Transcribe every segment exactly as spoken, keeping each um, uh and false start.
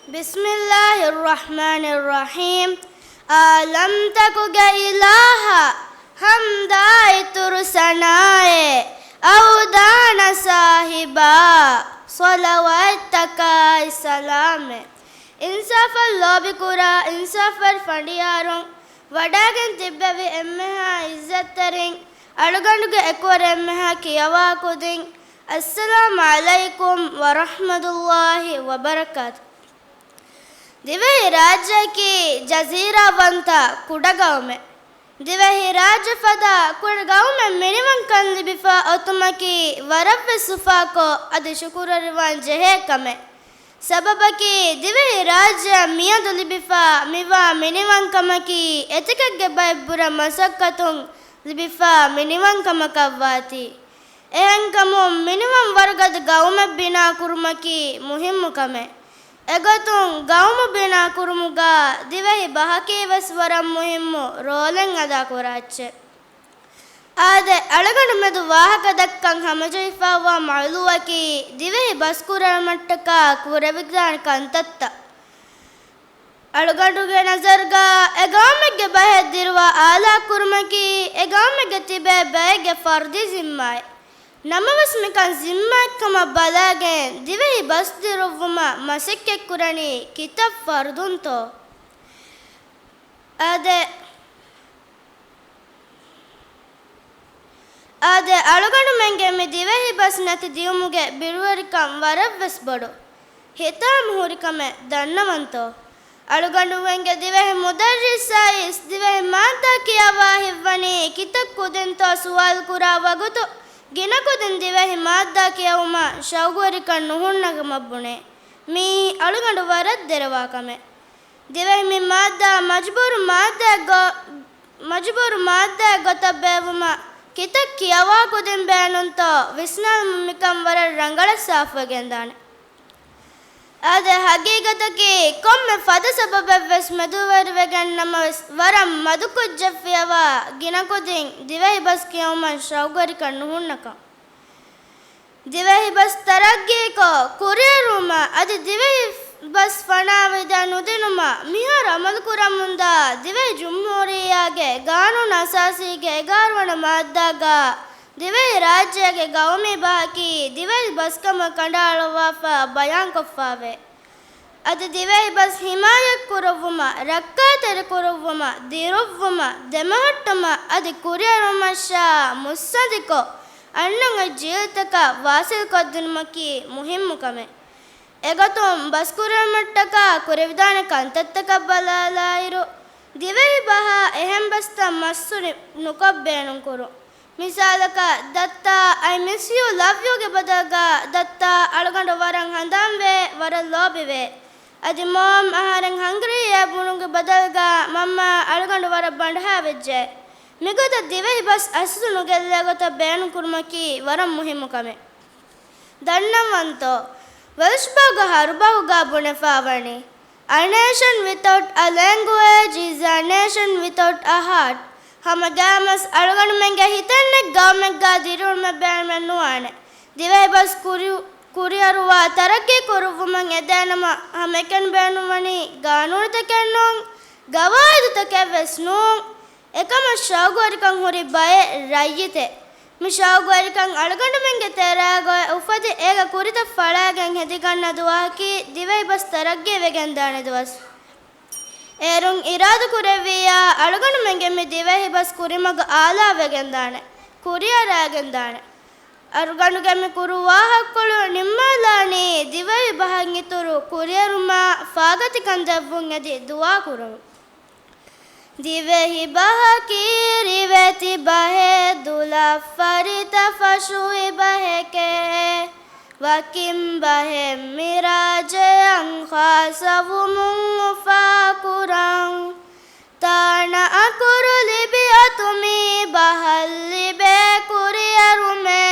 ބިސްމިއްލާހިއްރަޙްމާނިއްރަޙީމް. އާލަމްތަކުގެ އިލާހަށް ޙަމްދާ އިތުރު ސަނާއެއް، އަވުދާނަ ސާހިބާ، ޞަލަވާތްތަކާއި ސަލާމެއް. އިންސާފަށް ލޯބިކުރާ އިންސާފުވެރި ފަނޑިޔާރުން، ވަޑައިގެން ތިއްބެވި އެންމެހާ ޢިއްޒަތްތެރިން، އަޅުގަނޑުގެ އެކުވެރި އެންމެހާ ކިޔަވާ ކުދިން، އައްސަލާމު ޢަލައިކުމް ވަރަޙްމަތުﷲި ވަބަރަކާތު. ދިވެހި ރާއްޖެއަކީ ޖަޒީރާވަންތަ ކުޑަ ގައުމެއް. ދިވެހި ރާއްޖެ ފަދަ ކުޑަ ގައުމެއް މިނިވަންކަން ލިބިފަ އޮތުމަކީ ވަރަށްވެސް އުފާކޮށް އަދި ޝުކުރުވެރިވާން ޖެހޭ ކަމެއް. ސަބަބަކީ، ދިވެހި ރާއްޖެއަށް މިއަދު ލިބިފަ މިވާ މިނިވަންކަމަކީ އެތަކެއްގެ ބައެއް ބުރަ މަސައްކަތުން ލިބިފަ މިނިވަންކަމަކަށްވާތީ. އެހެންކަމުން، މިނިވަން ވަރުގަދަ ގައުމެއް ބިނާކުރުމަކީ މުހިއްމު ކަމެއް. އެގޮތުން، ގައުމު ބިނާކުރުމުގަ ދިވެހި ބަހަކީވެސް ވަރަށް މުހިއްމު ރޯލެއް އަދާކުރާ އެއްޗެއް. އާދެ، އަޅުގަނޑުމެދު ވާހަކަދައްކަން ހަމަޖެހިފައިވާ މައުޟޫޢަކީ ދިވެހި ބަސް ކުރިއަރުމަށްޓަކާ ކުރެވިދާނެ ކަންތައްތައް. އަޅުގަނޑުގެ ނަޒަރުގަ އެ ގައުމެއްގެ ބަހެއް ދިރުވާ އާލާކުރުމަކީ އެ ގައުމެއްގަ ތިބޭ ބައެއްގެ ފަރުދީ ޒިންމާއެއް. ނަމަވެސް މިކަން ޒިންމާއެއްކަމަށް ބަލާގެން ދިވެހި ބަސް ދިރުއްވުމަށް މަސައްކަތްކުރަނީ ކިތައް ފަރުދުންތޯ؟ އާދެ، އާދެ، އަޅުގަނޑުމެންގެ މި ދިވެހި ބަސް ނެތި ދިޔުމުގެ ބިރުވެރިކަން ވަރަށްވެސް ބޮޑު. ހިތާމަ ހުރި ކަމެއް ދަންނަވަންތޯ؟ އަޅުގަނޑުމެންގެ ދިވެހި މުދައްރިސްއައިސް ދިވެހި މާއްދާ ކިޔަވާ ހިތްވަނީ ކިތައް ކުދިންތޯ ސުވާލު ކުރާ ވަގުތު، ގިނަ ކުދިން ދިވެހި މާއްދާ ކިޔަވުމަށް ޝައުގުވެރިކަން ނުހުންނަ ކަމަށް ބުނޭ. މިއީ އަޅުގަނޑު ވަރަށް ދެރަވާ ކަމެއް. ދިވެހި މި މާއްދާ މަޖުބޫރު މާއްދާއެއް ގޮ-، މަޖުބޫރު މާއްދާއެއް ގޮތަށް ބޭއްވުމަށް ކިތައް ކިޔަވާ ކުދިން ބޭނުންތޯ ވިސްނާލުމުން މިކަން ވަރަށް ރަނގަޅަށް ސާފުވެގެންދާނެ. އާދެ، ހަގީގަތަކީ ކޮންމެ ފަދަ ސަބަބެއްވެސް މެދުވެރިވެގެން ނަމަވެސް، ވަރަށް މަދުކުއްޖެއް ފިޔަވާ ގިނަ ކުދިން ދިވެހި ބަސް ކިޔަވުމަށް ޝައުގުވެރިކަން ނުހުންނަކަން. ދިވެހި ބަސް ތަރައްގީކޮށް، ކުރިއެރުމަށް އަދި ދިވެހި ބަސް ފަނާވަތް ނުދިނުމަށް މިހާރު އަމަލުކުރަމުންދާ ދިވެހި ޖުމްހޫރިއްޔާގެ ގާނޫނު އަސާސީގެ އެގާރަ ވަނަ މާއްދާގަ ދިވެހި ރާއްޖޭގެ ގައުމީ ބަހަކީ ދިވެހި ބަސްކަމަށް ކަނޑައަޅުއްވާފަ ބަޔާންކޮށްފައެވެ. އަދި ދިވެހި ބަސް ހިމާޔަތްކުރުއްވުމަށް، ރައްކާތެރިކުރުއްވުމަށް، ދިރުއްވުމަށް، ދެމަހައްޓުމަށް އަދި ކުރިއެރުމަށާ މުއްސަނދިކޮށް، އަންނަން އޮތް ޖީލްތަކަށް ވާސިލްކޮށްދިނުމަކީ މުހިއްމު ކަމެއް. އެގޮތުން، ބަސް ކުރިއެރުމަށްޓަކާ ކުރެވިދާނެ ކަންތައްތަކަށް ބަލާލާއިރު، ދިވެހި ބަހާ އެހެން ބަސްތައް މަސްހުރި ނުކޮށް ބޭނުންކުރުން. މިސާލަކަށް، ދައްތާ، I miss you, love you ގެ ބަދަލުގަ ދައްތާ، އަޅުގަނޑު ވަރަށް ހަނދާންވޭ، ވަރަށް ލޯބިވޭ. އަދި މޯމް، އަހަރެން ހަންގްރީއޭ ބުނުމުގެ ބަދަލުގަ މަންމާ، އަޅުގަނޑު ވަރަށް ބަނޑަހައިވެއްޖެ. މިގޮތަށް ދިވެހި ބަސް އަސްލު ނުގެއްލޭ ގޮތަށް ބޭނުންކުރުމަކީ ވަރަށް މުހިއްމު ކަމެއް. ދަންނަވަންތޯ؟ ވެލްޝް ބަހުގެ ހަރުބަހުގަ ބުނެފަވަނީ، A nation without a language is a nation without a heart. ހަމަ ގާމަސް އަޅުގަނޑުމެންގެ ހިތެއްނެތް ގައުމެއްގަ ދިރިއުޅުމެއް ބޭނުމެއް ނުވާނެ. ދިވެހި ބަސް ކުރި-، ކުރިއަރުވާ ތަރައްގީ ކުރުއްވުމަށް އެދޭނަމަ، ހަމައެކަނި ބޭނުންވަނީ ގާނޫނުތަކެއް ނޫން، ގަވާއިދުތަކެއް ވެސް ނޫން. އެކަމަށް ޝައުގުވެރިކަން ހުރި ބައެއް ރައްޔިތެއް. މި ޝައުގުވެރިކަން އަޅުގަނޑުމެންގެ ތެރޭގައި އުފަދި އޭގެ ކުރިތައް ފަޅާގެން ހެދިގަންނަ ދުވަހަކީ ދިވެހި ބަސް ތަރައްގީ ވެގެންދާނެ ދުވަސް. އޭރުން އިރާދަކުރެއްވިއްޔާ އަޅުގަނޑުމެންގެ މި ދިވެހި ބަސް ކުރިމަގު އާލާވެގެންދާނެ، ކުރިއަރާގެންދާނެ. އަޅުގަނޑުގެ މި ކުރު ވާހަކަކޮޅު ނިންމާލާނީ ދިވެހި ބަހަށް އިތުރު ކުރިއެރުމާ ފާގަތިކަން ދެއްވުން އެދި ދުޢާ ކުރަމުން. ދިވެހި ބަހަކީ ރިވެތި ބަހެއް، ދުލަށް ފަރިތަ ފަށުވި ބަހެކޭ. ވަކިން ބަހެއް މި ރާއްޖެއަށް ޚާއްޞަވުމުން އުފާކުރަން. ތާނަ އަކުރު ލިބި އޮތުމީ ބަހަށް ލިބޭ ކުރިއެރުމޭ.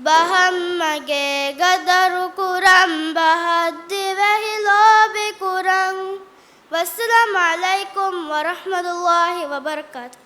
ބަހަށް މަގޭ ގަދަރު ކުރަން، ބަހަށް ދިވެހި ލޯބި ކުރަން. ވައްސަލާމު ޢަލައިކުމް ވަރަޙްމަތުﷲި ވަބަރަކާތުހު.